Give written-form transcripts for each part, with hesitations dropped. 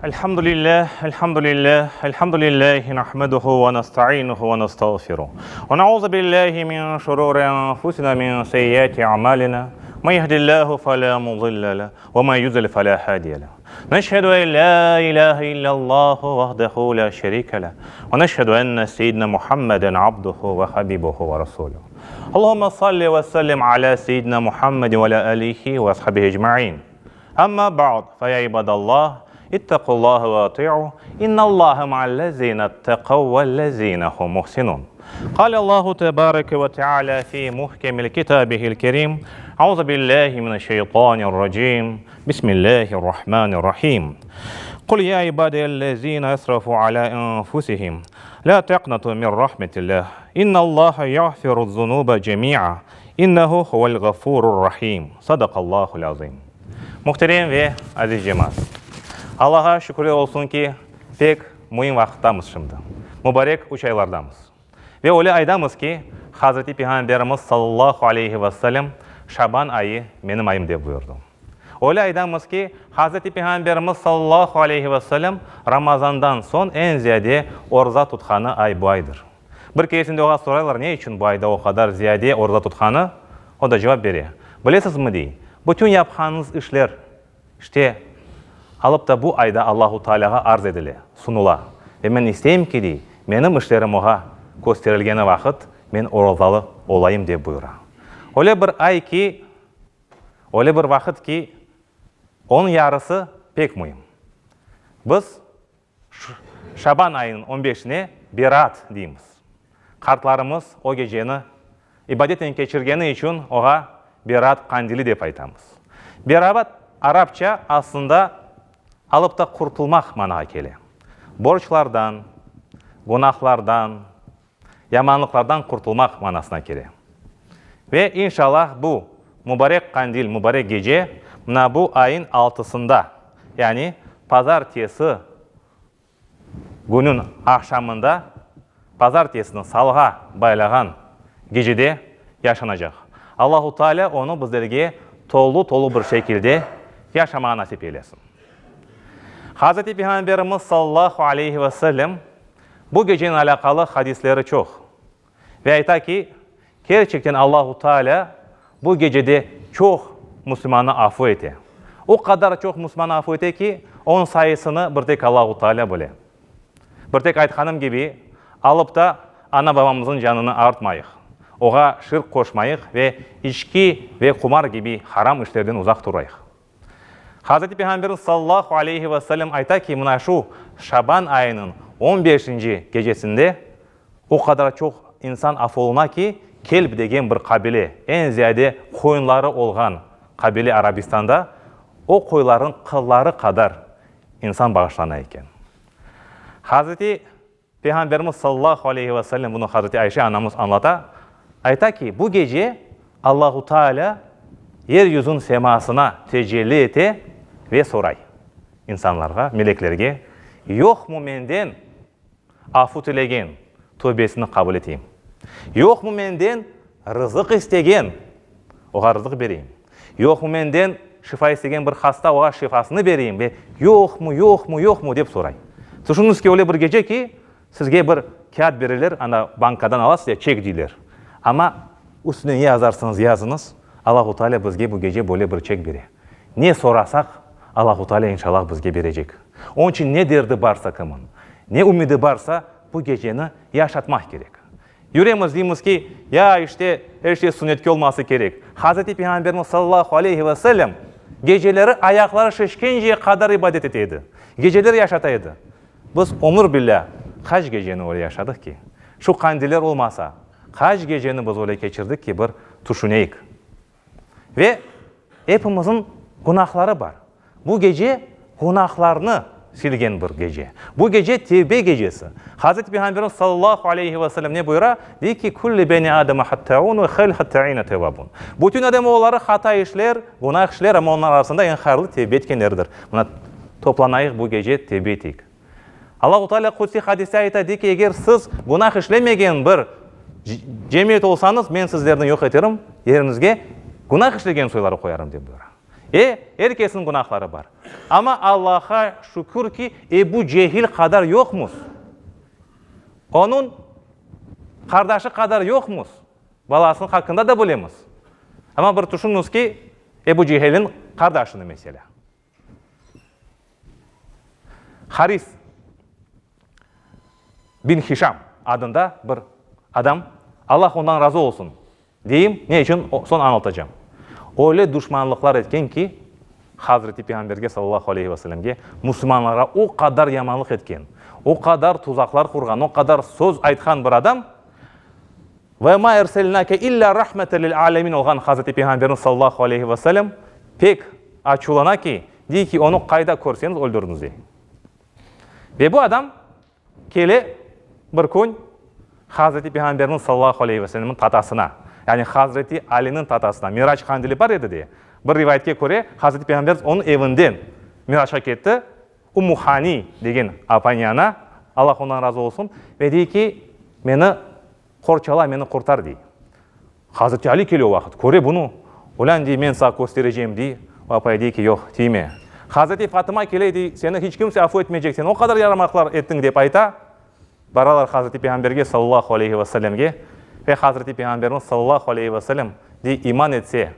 Elhamdülillah, elhamdülillah, elhamdülillahi nahmeduhu ve nestainuhu ve nestağfiruh. Ve nauzu billahi min şururi enfusina min seyyiati a'malina. Men yehdillahu fela mudille leh ve men yudlil fela hadiye leh. Neşhedü en la ilahe illallahu vahdehu la şerike leh ve neşhedü enne seyyidina Muhammeden abduhu ve habibuhu ve rasuluh. Allahümme salli ve sellim ala seyyidina Muhammedin ve ala alihi ve ashabihi ecmain. Amma ba'd, fe ya ibadallah, ittaqullaha ve ati'u, innallaha ma'allezine ittekav vellezine hum muhsinun. Kâle Allahu tebareke ve teâlâ fî muhkemil kitâbihil kerîm, Euzu billahi mineşşeytanirracîm, Bismillahirrahmanirrahim. Kul ya ibadiyellezine esrafu ala enfusihim, la teqnatu min rahmetillah, innallaha yağfiru'z-zunuba cemi'a, İnnehu huvel gafurur rahim. Sadakallahul azim. Muhterem ve aziz cemaat! Allağa şükürler olsun ki, pek müim vaqıttamız şimdi. Mubarek üç aylardamız. Ve öyle aydamız ki, Hazreti Peyğamberimiz sallallahu aleyhi ve sellem Şaban ayı menim ayım dep buyurdı. Öyle aydamız ki, Hazreti Peyğamberimiz sallallahu aleyhi ve sellem Ramazandan soñ eñ ziyade orza tutqanı ay bu aydır. Bir keresinde oğa soraylar, ne içün bu ayda o qadar ziyade oraza tutqanı, o da cevap bere, Bilesizmi, dey, bütün yapqanıñız işler, işte, alıp da bu ayda Allahu Taalâğa arz edile, sunula. Ve men isteyim ki, dey, menim işlerim oğa kösterilgeni vaqıt men orazalı olayım, dep buyura. Öyle bir ay ki, öyle bir vaqıt ki, onıñ yarısı pek müim. Biz Şaban ayınıñ on beşine Beraat deymiz. Qartlarımız o geceni ibadetnen keçirgeni içün oğa Beraat qandili dep aytamız. Beraat arapça aslında alıp da qurtulmaq manağa kele. Borclardan, günahlardan, yamanlıqlardan qurtulmaq manasına kele. Ve inşallah bu mubarek qandil, mubarek gece mına bu ayın altısında, yani pazartesi künüñ aqşamında, pazartesini salığa baylağan gecede yaşanacaq. Allahu Teala onı bizlerge tolu-tolu bir şekilde yaşamağa nasip eylesin. Hazreti Peyğamberimiz sallallahu aleyhi ve sellem Bu gecenen alâqalı hadisleri çoq. Ve ayta ki, kerçekten Allahu Teala bu gecede çoq musulmannı afu ete. O qadar çoq musulmannı afu ete ki, onıñ sayısını bir tek Allahu Teala bile. Bir tek aytqanım kibi, alıp da ana-babamıznıñ canını ağırtmayıq, oğa şirk qoşmayıq ve içki ve qumar kibi haram işlerden uzaq turayıq. Hazreti Peyğamberimiz sallallahu aleyhi ve sellem ayta ki, mına şu Şaban ayınıñ on beşinci gecesinde o qadar çoq insan af oluna ki, Kelb degen bir qabile, eñ ziyade qoyunları olğan qabile Arabistanda, o qoylarnıñ qılları qadar insan bağışlana eken. Hazreti Peyğamberimiz sallallahu aleyhi ve sellem bunı Hazreti Ayşe anamız añlata, ayta ki, bu gece Allahu Teala yer yüzüñ semasına tecelli ete ve soray insanlarğa, meleklerge, Yoqmı menden afu tilegen, tövbesini qabul eteyim? Yoqmı menden rızıq istegen, oğa rızıq bereyim? Yoqmı menden şifa istegen bir hasta, oğa şifasını bereyim? Ve yoqmı, yoqmı, yoqmı? dep soray. Tüşüñiz ki, öyle bir gece ki, sizge bir kâğıt bereler, anda bankadan alasız ya, çek deyler. Amma üstüne ne yazarsıñız, yazıñız, Allahu Teala bizge bu gece böyle bir çek bere. Ne sorasaq, Allahu Teala inşallah bizge berecek. Onıñ içün ne derdi barsa kimin, ne ümidi barsa, bu geceni yaşatmaq kerek. Yüremiz, deymiz ki, ya, işte, er şey sunnetke olması kerek. Hazreti Peyğamberimiz sallallahu aleyhi ve sellem geceleri ayaqları şişkenceye qadar ibadet ete edi. Geceler yaşata edi. Biz ömür billâ qaç geceni öyle yaşadıq ki? Şu qandiller olmasa, qaç geceni biz öyle keçirdik ki, bir tüşüneyik. Ve epimizniñ günahları bar. Bu gece günahlarnı silgen bir gece. Bu gece tevbe gecesi. Hazreti Peyğamberimiz sallallahu aleyhi ve sellem ne buyura? Dey ki, Külli beni Ademe hattâun ve hayl hattâine tevvâbun. Bütün adem oğulları hata işler, günah işler, amma onların arasında eñ hayırlı tevbe etkenleridir. Mına, toplanayıq bu gece tevbe eteyik. Allahu Teala Qudsiy hadiste ayta, dey ki, eger siz günah işlemegen bir cemiyet olsañız, men sizlerni yoq eterim, yeriñizge günah işlegen soyları qoyarım, dep buyura. E, er kesniñ günahları bar. Amma Allahqa şükür ki, Ebu Cehil qadar yoqmız. Onıñ qardaşı qadar yoqmız. Balasınıñ haqqında da bilemiz. Amma bir tüşüñiz ki, Ebu Cehilniñ qardaşını meselâ. Haris bin Hişam adında bir adam, Allah ondan razı olsun, deyim, ne içün, soñ añlatacağım. Öyle duşmanlıqlar etken ki, Hazreti Peyğamberge, sallallahu aleyhi ve sellemge, musulmanlarğa o qadar yamanlıq etken, o qadar tuzaqlar qurğan, o qadar söz aytqan bir adam, Ve ma erselnâke illâ rahmeten lil âlemin olğan Hazreti Peyğamberimiz sallallahu aleyhi ve sellem pek açuvlana ki, dey ki, onı qayda körseñiz öldüriñiz, dey. Ve bu adam kele bir kün Hazreti Peyğamberimiz sallallahu aleyhi ve sellemniñ tatasına, yani Hazreti Aliniñ tatasına, Mirac qandili bar edi de, bir rivayetke köre, Hazreti Peyğamberimiz onıñ evinden Miracqa ketti, Ummu Hani degen apayına, Allah ondan razı olsun, ve dey ki, meni qorçala, meni qurtar, dey. Hazreti Ali kele o vaqıt, köre bunı, Olân, dey, men saña kösterecem, dey. O apay dey ki, yoq, tiyme. Hazreti Fatıma kele, dey, seni hiç kimse afu etmeycek, sen o qadar yaramaqlar ettiñ, dep ayta. Baralar Hazreti Peyğamberge, sallallahu aleyhi ve sellemge, ve Hazreti Peyğamberimiz, sallallahu aleyhi ve sellem, dey, iman etse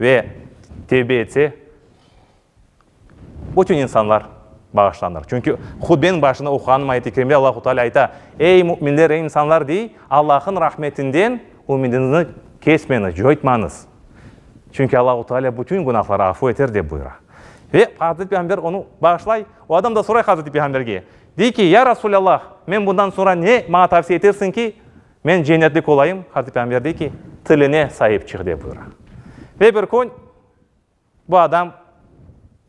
ve tevbe etse, Bütün insanlar bağışlanır. Çünki hutbeniñ başında oquğanım ayet-i kerimede Allahu Teala ayta, Ey müminler, ey insanlar, dey, Allah'ın rahmetinden ümidiñizni kesmeñiz, coytmañız. Çünki Allahu Teala bütün günahları afu eter, dep buyura. Ve Hazreti Peyğamber onı bağışlay. O adam da soray Hazreti Peyğamberge, dey ki, Ya Rasulallah, men bundan soñra ne maña tavsiye etersiñ ki, men cennetlik olayım? Hazreti Peyğamber dey ki, Tiline saip çıq, dep buyura. Ve bir kün Bu adam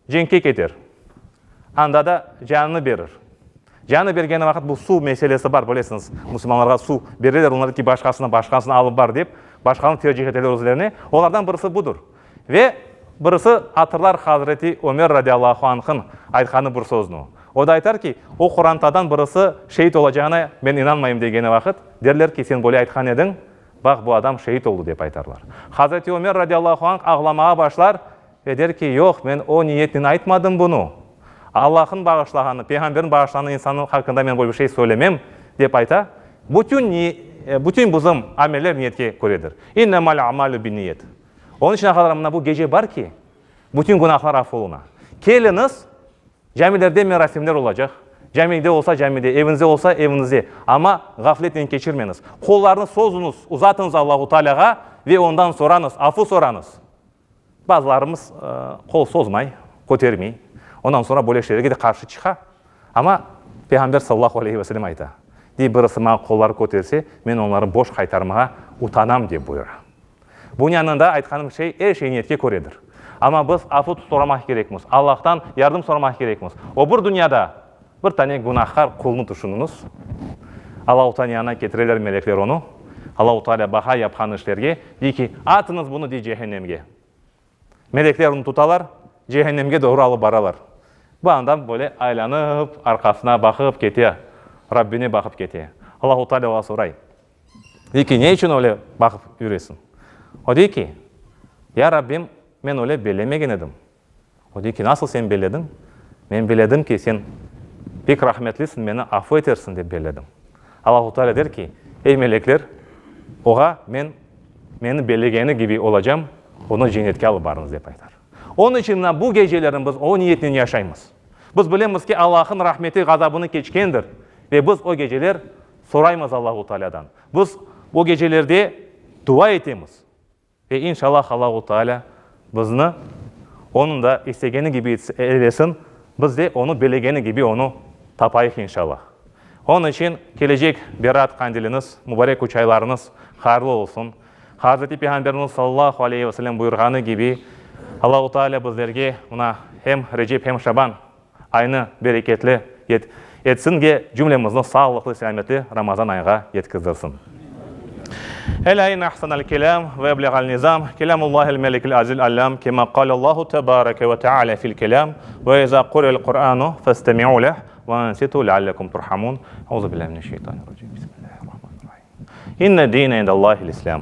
cenkke keter, anda da canını berir. Canı bergeni vaqıt bu suv meselesi bar, bilesiñiz, musulmanlarğa suv bereler, onlar ki, başqasını, başqasını alıp bar dep, başqanı tercih eteler özlerine. Olardan birisi budır. Ve birisi hatırlar Hazreti Ömer radiyallahu anh'ın aytqanı bir sözni. O da aytar ki, o qorantadan birisi şehit olacağına men inanmayım degeni vaqıt, derler ki, sen böyle aytqan ediñ, Baq, bu adam şehit oldı, dep aytarlar. Hazreti Ömer radiyallahu anh ağlamağa başlar ve der ki, Yoq, men o niyetnen aytmadım bunı. Allah'ın bağışlağanı, Peyğamberniñ bağışlağanı insannıñ haqqında men böyle bir şey söylemem, dep ayta. Bütün, bütün bizim ameller niyetke köredir. İnnemal a'malu binniyet. Onıñ içün, ağalarım, mına bu gece bar ki, bütün günahlar afu oluna. Keliñiz, Camilerde merasimler olacaq. Camide olsa, camide, eviñizde olsa, eviñizde. Amma ğafletnen keçirmeñiz. Qollarnı sozuñız, uzatıñız Allahu Tealâğa ve Ondan sorañız, afu sorañız. Bazılarımız qol sozmay, kötermey. Ondan soñra böyle şeylerge de qarşı çıqa. Amma Peyğamber sallallahu aleyhi ve sellem ayta, dey, birisi maña qolları köterse, men onları boş qaytarmağa utanam, dep buyura. Bunıñ yanında aytqanım şey, er şey niyetke köredir. Amma biz afu soramaq kerekmiz, Allahtan yardım soramaq kerekmiz. O bir dünyada bir tane günahkar qulnı tüşüniñiz. Allahu Taalânıñ yanına ketireler melekler onı. Allahu Taalâ baqa yapqan işlerge, dey ki, atıñız bunı, dey, cehennemge. Melekler onı tutalar, cehennemge doğru alıp baralar. Bu adam böyle aylanıp, arqasına baqıp kete, Rabbine baqıp kete. Allahu Taalâ oğa soray. Dey ki, ne içün öyle baqıp yüresiñ? O dey ki, Ya Rabbim, men öyle bellemegen edim. O dey ki, nasıl sen bellediñ? Men belledim ki, sen pek rahmetlisiñ, meni afu etersiñ dep belledim. Allahu Teala der ki, Ey melekler, oğa men meni bellegeni kibi olacam, onı cennetke alıp barıñız dep aytar. Onıñ içün mına bu gecelerni biz o niyetnen yaşaymız. Biz bilemiz ki, Allah'ın rahmeti ğazabını keçkendir ve biz o geceler Soraymız Allahu Tealâdan. Biz bu gecelerde dua etemiz ve inşallah Allahu Tealâ bizni Onıñ da istegeni kibi eylesin, biz de Onı belegeni kibi Onı tapayıq inşallah. Onıñ içün kelecek Berat qandiliñiz, mübarek üç aylarıñız hayırlı olsun. Hazreti Peyğamberimiz sallallahu aleyhi ve sellem buyurğanı kibi Allahu Tealâ bizlerge mına hem Recep hem Şaban Aynı bereketli etsin ve cümlemizni sağlıqlı-selâmetli Ramazan ayğa yetkizdirsin. Elâ inne ahsenel kelâm ve ebleğel nizam, kelâmullâhil melikil azizil allâm, kemâ qâlellâhu tebâreke ve teâlâ fil kelâm, ve izâ quri'el Qur'ânu festemi'û leh ve ansitû leallekum turhamûn. Eûzü billâhi mineşşeytanirracîm. Bismillâhirrahmânirrahîm. İnne dîne indellâhil islâm.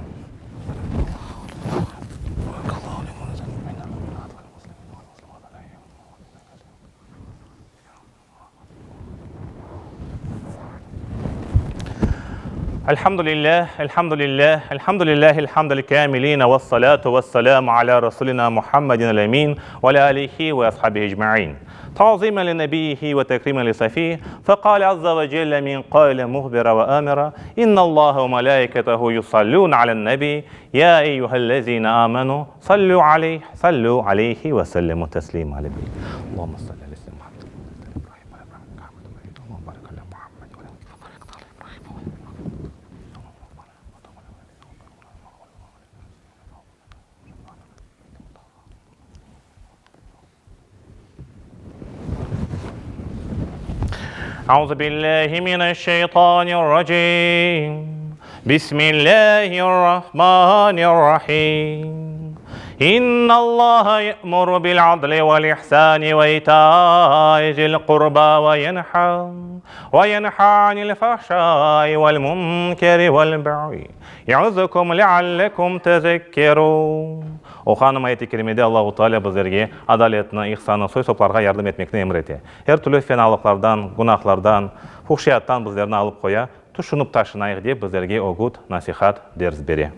Elhamdülillah, elhamdülillah, elhamdülillahil hamdil kâmilin ve salatu ve selamu ala rasulina Muhammedin el-emin ve ala alihi ve ashabihi ecmain. Ta'zimen li nebiyyihi ve tekrimen li safiyhi, feqale azza ve celle min qailin muhbira ve amira, İnnallaha ve melâiketehu yusallûne alen-nebi, ya eyyühellezîne âmenû, sallû aleyh, sallû aleyhi ve sellimû teslîmâ. Allahümme salli alâ seyyidina Muhammed ve alâ ali Muhammed ve alâ Euzu billahi mineşşeytanirracim. Bismillahirrahmanirrahim. İnnallaha ye'muru bil adli vel ihsani ve ita'i zil qurba ve yenha ve yenha anil fahşai vel munkeri vel be'i ya'uzukum leallekum tezekkerun. Oqanım ayet-i kerimede Allahu Teala bizlerge adaletni, ihsannı, soy-soplarğa yardım etmekni emir ete. Er türlü fenalıqlardan, günahlardan, fuhşiyattan bizlerni alıp qoya, tüşünip taşınayıq dep bizlerge ögüt, nasihat, ders bere.